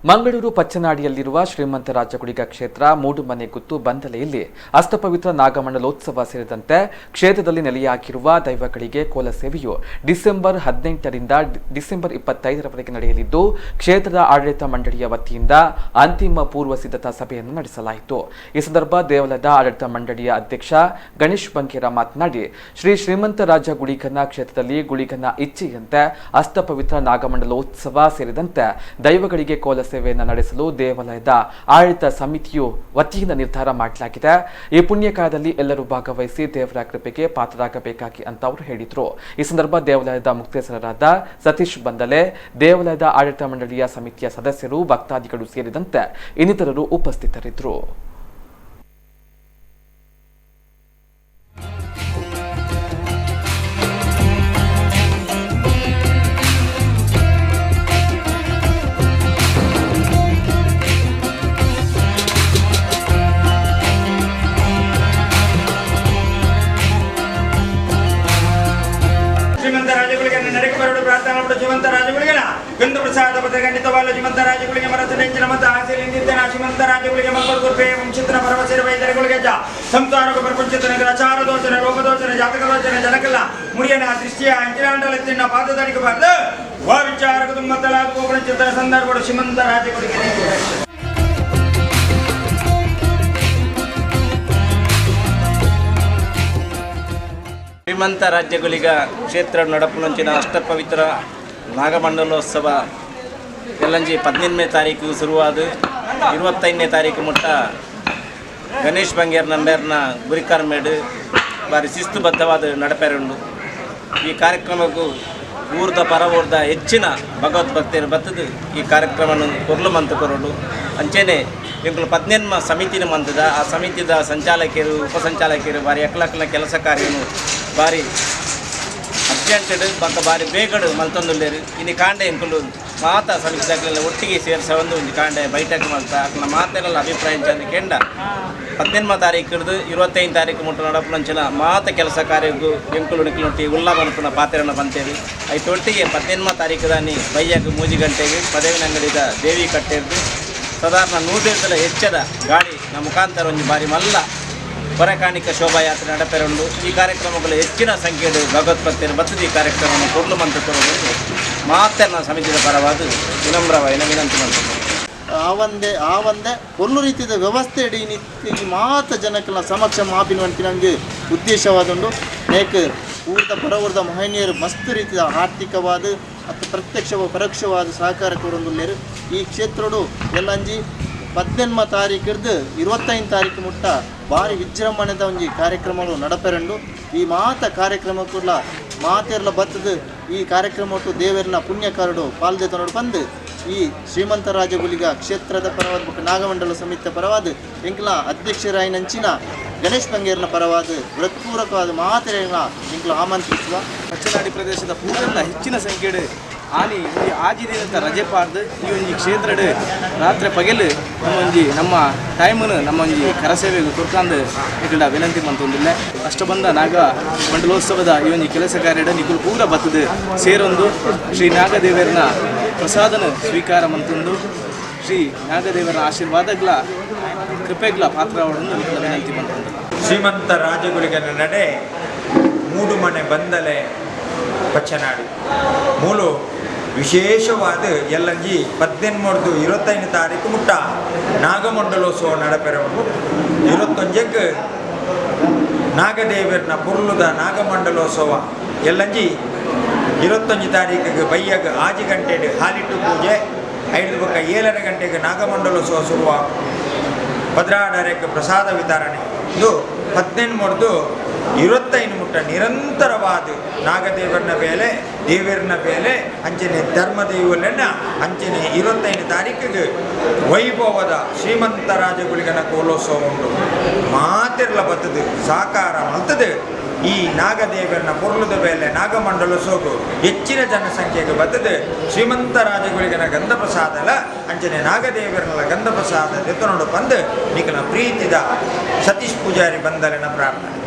ಮಂಗಳೂರು ಪಚ್ಚನಾಡಿಯಲ್ಲಿರುವ ಶ್ರೀಮಂತ ರಾಜಗುಳಿಗ ಕ್ಷೇತ್ರ ಮೂಡುಮನೆ ಗುತ್ತು ಬಂದಲೆಯಲ್ಲಿ ಅಷ್ಟಪವಿತ್ರ ನಾಗಮಂಡಲೋತ್ಸವ ಸೇರಿದಂತೆ ಕ್ಷೇತ್ರದಲ್ಲಿ ನೆಲೆಯಾಗಿರುವ ದೈವಗಳಿಗೆ ಕೋಲ ಸೇವೆಯು ಡಿಸೆಂಬರ್ 18ರಿಂದ ಡಿಸೆಂಬರ್ 25ರವರೆಗೆ ನಡೆಯಲಿದ್ದು, ಕ್ಷೇತ್ರದ ಆಡಳಿತ ಮಂಡಳಿಯ ವತಿಯಿಂದ ಅಂತಿಮ ಪೂರ್ವ ಸಿದ್ಧತಾ ಸಭೆಯನ್ನು ನಡೆಸಲಾಯಿತು. ಈ ಸಂದರ್ಭ ದೇವಾಲಯದ ಆಡಳಿತ ಮಂಡಳಿಯ ಅಧ್ಯಕ್ಷ ಗಣೇಶ್ ಬಂಗೇರ ಮಾತನಾಡಿ, ಶ್ರೀ ಶ್ರೀಮಂತ ರಾಜ ಗುಳಿಗನ ಕ್ಷೇತ್ರದಲ್ಲಿ ಗುಳಿಗನ ಇಚ್ಛೆಯಂತೆ ಅಷ್ಟಪವಿತ್ರ ನಾಗಮಂಡಲೋತ್ಸವ ಸೇರಿದಂತೆ ದೈವಗಳಿಗೆ ಕೋಲ ಸೇವೆಯನ್ನು ನಡೆಸಲು ದೇವಾಲಯದ ಆಡಳಿತ ಸಮಿತಿಯು ವತಿಯಿಂದ ನಿರ್ಧಾರ ಮಾಡಲಾಗಿದೆ. ಈ ಪುಣ್ಯಕಾಲದಲ್ಲಿ ಎಲ್ಲರೂ ಭಾಗವಹಿಸಿ ದೇವರ ಕೃಪೆಗೆ ಪಾತ್ರರಾಗಬೇಕಾಗಿ ಅಂತ ಅವರು ಹೇಳಿದರು. ಈ ಸಂದರ್ಭ ದೇವಾಲಯದ ಮುಕ್ತೇಸರರಾದ ಸತೀಶ್ ಬಂದಲೆ, ದೇವಾಲಯದ ಆಡಳಿತ ಮಂಡಳಿಯ ಸಮಿತಿಯ ಸದಸ್ಯರು, ಭಕ್ತಾದಿಗಳು ಸೇರಿದಂತೆ ಇನ್ನಿತರರು ಉಪಸ್ಥಿತರಿದ್ದರು. ಶ್ರೀಮಂತ ರಾಜಗಳಿಗೆ ನರಕ ಬರಡು ಪ್ರಾರ್ಥನಾ ಮಾಡು. ಜೀವಂತ ರಾಜಗಳಿಗೆ ಗಂಧ ಪ್ರಸಾದ ಪತ್ರ ಖಂಡಿತವಾದ ಶ್ರೀಮಂತ ರಾಜಗಳಿಗೆ ಮನಸ್ಸಿನ ಹೆಂಚಿನ ಮತ್ತು ಆಸೆಯಲ್ಲಿ ನಿಂತಿದ್ದಾನೆ. ಶ್ರೀಮಂತ ರಾಜಗಳಿಗೆ ಮಂಗಳ ಕೃಪೆ ವಂಶಿತನ ಭರವಸೆ ವೈದ್ಯರುಗಳಿಗೆ ಸಂಸಾರಕ ಪ್ರಪಂಚತನ ಗ್ರಚಾರ ದೋಷನ ರೋಗ ದೋಷನ ಜಾತಕ ದೋಷನ ಜನಕಲ್ಲ ಮುರಿಯನ ದೃಷ್ಟಿಯ ಅಂಚಿನಾಂಡಲ ತಿನ್ನ ಪಾದದಡಿಗೆ ಬಾರದು ವ ವಿಚಾರಕ ತುಂಬತ್ತಲಾದ ಚಿತ್ರ ಸಂದರ್ಭಗಳು ಶ್ರೀಮಂತ ರಾಜಗಳಿಗೆ. ಶ್ರೀಮಂತ ರಾಜ್ಯಗಳಿಗ ಕ್ಷೇತ್ರ ನಡಪುನಂಚಿನ ಅಷ್ಟಪವಿತ್ರ ನಾಗಮಂಡಲೋತ್ಸವ ಎಲ್ಲಂಜಿ 18ನೇ ತಾರೀಕು ಶುರುವಾದ 25ನೇ ತಾರೀಕು ಮುಟ್ಟ ಗಣೇಶ್ ಬಂಗೇರ್ ನಂಬೇರ್ನ ಗುರಿಕಾರ್ಮೇಡು ಭಾರಿ ಶಿಸ್ತುಬದ್ಧವಾದ ನಡಪೆರುಂಡು. ಈ ಕಾರ್ಯಕ್ರಮಕ್ಕೂ ಊರ್ದ ಪರವೂರ್ದ ಹೆಚ್ಚಿನ ಭಗವದ್ಭಕ್ತಿಯನ್ನು ಬತ್ತದು ಈ ಕಾರ್ಯಕ್ರಮವನ್ನು ಕೊರ್ಲು ಮಂತು ಕೊರಡು. ಅಂಚೆನೆ ಎಂಕುಲು 18 ಸಮಿತಿನ ಮಂತದ ಆ ಸಮಿತಿದ ಸಂಚಾಲಕಿಯರು, ಉಪಸಂಚಾಲಕಿಯರು ಭಾರಿ ಎಕ್ಲಕ್ಲ ಕೆಲಸ ಕಾರ್ಯನು ಭಾರಿ ಅರ್ಜೆಂಟೆಡ್ ಬೊಕ್ಕ ಭಾರಿ ಬೇಗಡು ಮಲ್ತೊಂದುಲ್ಲೆರ್. ಇನಿ ಕಾಂಡೆ ಎಂಕುಲು ಮಾತ ಸಮಿತಿದಕ್ಲೆಲ್ಲ ಒಟ್ಟಿಗೆ ಸೇರ್ಸವೊಂದು ಒಂಜಿ ಕಾಂಡೆ ಬೈಠಕ್ ಮಲ್ತ ಅಕ್ಲ್ನ ಮಾತೆರ್ನಲ ಅಭಿಪ್ರಾಯ ಎಂಚಂದ್ ಕೆಂಡ. 18 ತಾರೀಕು ಹಿಡ್ದು 25 ತಾರೀಕು ಮುಟ್ಟ ನಡಪುನಂಚಿನ ಮಾತ ಕೆಲಸ ಕಾರ್ಯಕ್ಕೂ ಎಂಕುಲು ನಿಕ್ಲೊಟ್ಟಿ ಉಲ್ಲ ಮನ್ಪುನ ಪಾತೆರನ ಪಂತೇರು. ಐತೊಟ್ಟಿಗೆ 18 ತಾರೀಕು ದಾನಿ ಬಯ್ಯಗ್ 3 ಗಂಟೆಗೆ ಪದವಿನಂಗಡಿದ ದೇವಿ ಕಟ್ಟೆರ್ದು ಸಾಧಾರಣ 100 ಹೆಚ್ಚದ ಗಾಡಿ ನಮ್ಮ ಮುಖಾಂತರ ಒಂಜಿ ಬಾರಿ ಮಲ್ಲ ಹೊರಕಾಣಿಕ ಶೋಭಾಯಾತ್ರೆ ನಡಪೆರುಂಡು. ಈ ಕಾರ್ಯಕ್ರಮಗಳು ಹೆಚ್ಚಿನ ಸಂಖ್ಯೆಯಲ್ಲಿ ಭಗವತ್ಪತ್ತಿನ ಬತ್ತದ ಈ ಕಾರ್ಯಕ್ರಮವನ್ನು ಕೊರ್ಲು ಮಂತ್ ಕೊರೊಡು ಮಾತೆರ್ನ ಸಮಿತಿದ ಪರವಾದ ವಿನಮ್ರವಾಯಿನ ವಿನಂತಿ ಮಲ್ಪುಂಡು. ಆ ಒಂದೇ ಆ ಒಂದೇ ಪೊರ್ಲು ರೀತಿಯ ವ್ಯವಸ್ಥೆ ಇಡೀ ಈ ಮಾತ ಜನಕ್ಕೆಲ್ಲ ಸಮಕ್ಷ ಮಾಪಿನ ನಂಗೆ ಉದ್ದೇಶವಾದುಂಡು. ನೇಕ್ ಊರ್ದ ಪರವೂರ್ದ ಮಹನೀಯರು ಮಸ್ತ್ ರೀತಿಯ ಆರ್ಥಿಕವಾದ ಅಥವಾ ಪ್ರತ್ಯಕ್ಷ ಪರೋಕ್ಷವಾದ ಸಹಕಾರ ಕೊರೊಂದುಲ್ಲೆರ್. ಈ ಕ್ಷೇತ್ರಡು ಎಲ್ಲಂಜಿ 18 ತಾರೀಕು ಹಿಡ್ದು 25 ತಾರೀಕು ಮುಟ್ಟ ಭಾರಿ ವಿಜೃಂಭಣೆದ ಒಂಜಿ ಕಾರ್ಯಕ್ರಮಗಳು ನಡಪೆರಂಡು. ಈ ಮಾತ ಕಾರ್ಯಕ್ರಮಕ್ಕೂಲ ಮಾತೆರ್ಲ ಬತ್ತದು ಈ ಕಾರ್ಯಕ್ರಮ ಒಟ್ಟು ದೇವರನ ಪುಣ್ಯಕಾರಡು ಪಾಲ್ದೆ ಬಂದು ಈ ಶ್ರೀಮಂತ ರಾಜಗುಲಿಗ ಕ್ಷೇತ್ರದ ಪರವಾದ ಬೊಕ್ಕ ನಾಗಮಂಡಲ ಸಮಿತಿಯ ಪರವಾದ ಎಂಕ್ಲ ಅಧ್ಯಕ್ಷರಾಯಿನಂಚಿನ ಗಣೇಶ್ ಬಂಗೇರ್ನ ಪರವಾದ ಹೃತ್ಪೂರ್ವಕವಾದ ಮಾತೆರೆನ ಎಂಕ್ಲ ಆಮಂತ್ರಿಸುವ. ಪಚ್ಚನಾಡಿ ಪ್ರದೇಶದ ಪೂರೆಲ್ಲ ಹೆಚ್ಚಿನ ಸಂಖ್ಯೆಡ್ ಆನಿ ಈ ಆಜಿ ದಿನದ ರಜೆ ಪಾಡ್ದು ಈ ಒಂಜಿ ಕ್ಷೇತ್ರಡ್ ರಾತ್ರಿ ಪಗೆಲು ನಮ್ಮೊಂಜಿ ನಮ್ಮ ಟೈಮನ್ನು ನಮ್ಮೊಂಜಿ ಕರಸೇವೆಗೆ ಕೊರ್ಕಾಂದು ನಿಕಲ್ಡ ವಿನಂತಿ ಮಂತೊಂದುಲ್ಲೆ. ಅಷ್ಟಬಂಧ ನಾಗ ಮಂಡಲೋತ್ಸವದ ಈ ಒಂಜಿ ಕೆಲಸ ಕಾರ್ಯಡ್ ನಿಕುಲು ಪೂರ ಬತ್ತದು ಸೇರೊಂದು ಶ್ರೀ ನಾಗದೇವರನ ಪ್ರಸಾದನ ಸ್ವೀಕಾರ ಮಂತೊಂದು ಶ್ರೀ ನಾಗದೇವರ ಆಶೀರ್ವಾದಗ್ಲ ಕೃಪೆಗ್ಲ ಪಾತ್ರವಾಡೊಂದು ನಿಕಲ ವಿನಂತಿ ಮಂತೊಂದುಲ್ಲೆ. ಶ್ರೀಮಂತ ರಾಜಗುಳಿಗನ ನಡೆ, ಮೂಡುಮನೆ, ಬಂದಲೆ, ಪಚ್ಚನಾಡಿ ಮೂಲು ವಿಶೇಷವಾದ ಎಲ್ಲಂಜಿ 18ರ್ದು 25 ತಾರೀಕು ಮುಟ್ಟ ನಾಗಮಂಡಲೋತ್ಸವ ನಡಪೆರವು. 21ಕ್ಕೆ ನಾಗದೇವರನ ಪುರ್ಲುದ ನಾಗಮಂಡಲೋತ್ಸವ. ಎಲ್ಲಂಜಿ 21 ತಾರೀಕಿಗೆ ಬಯ್ಯಗ್ 6 ಗಂಟೆಗೆ ಹಾಲಿಟ್ಟು ಪೂಜೆ, ಐದು ಬೊಕ್ಕ 7.30 ಗಂಟೆಗೆ ನಾಗಮಂಡಲೋತ್ಸವ ಶುರುವ, 12:30ಕ್ಕೆ ಪ್ರಸಾದ ವಿತರಣೆ. ಇದು 18ರ್ದು 25 ಮುಟ್ಟ ನಿರಂತರವಾದ ನಾಗದೇವರನ ಬೇಲೆ, ದೇವರನ ಬೇಲೆ, ಅಂಚನೆ ಧರ್ಮದೇವರನ್ನ. ಅಂಚನೆ 25 ತಾರೀಕಿಗೆ ವೈಭವದ ಶ್ರೀಮಂತ ರಾಜಗುಳಿಗನ ಕೋಲೋತ್ಸವ ಉಂಟು. ಮಾತೆರ್ಲ ಬತ್ತದು ಸಾಕಾರ ಮಲ್ತದು ಈ ನಾಗದೇವರನ ಪೊರ್ಲುದ ಬೇಲೆ ನಾಗಮಂಡಲ ಸೋಗು ಹೆಚ್ಚಿನ ಜನಸಂಖ್ಯೆಗೆ ಬತ್ತದು ಶ್ರೀಮಂತ ರಾಜಗುಳಿಗನ ಗಂಧ ಪ್ರಸಾದಲ ಅಂಚನೆ ನಾಗದೇವರನ ಗಂಧ ಪ್ರಸಾದ ದೆತ್ತನೋಡು ಬಂದು ನಿಕಲ ಪ್ರೀತಿದ ಸತೀಶ್ ಪೂಜಾರಿ ಬಂದಲಿನ ಪ್ರಾರ್ಥನೆ.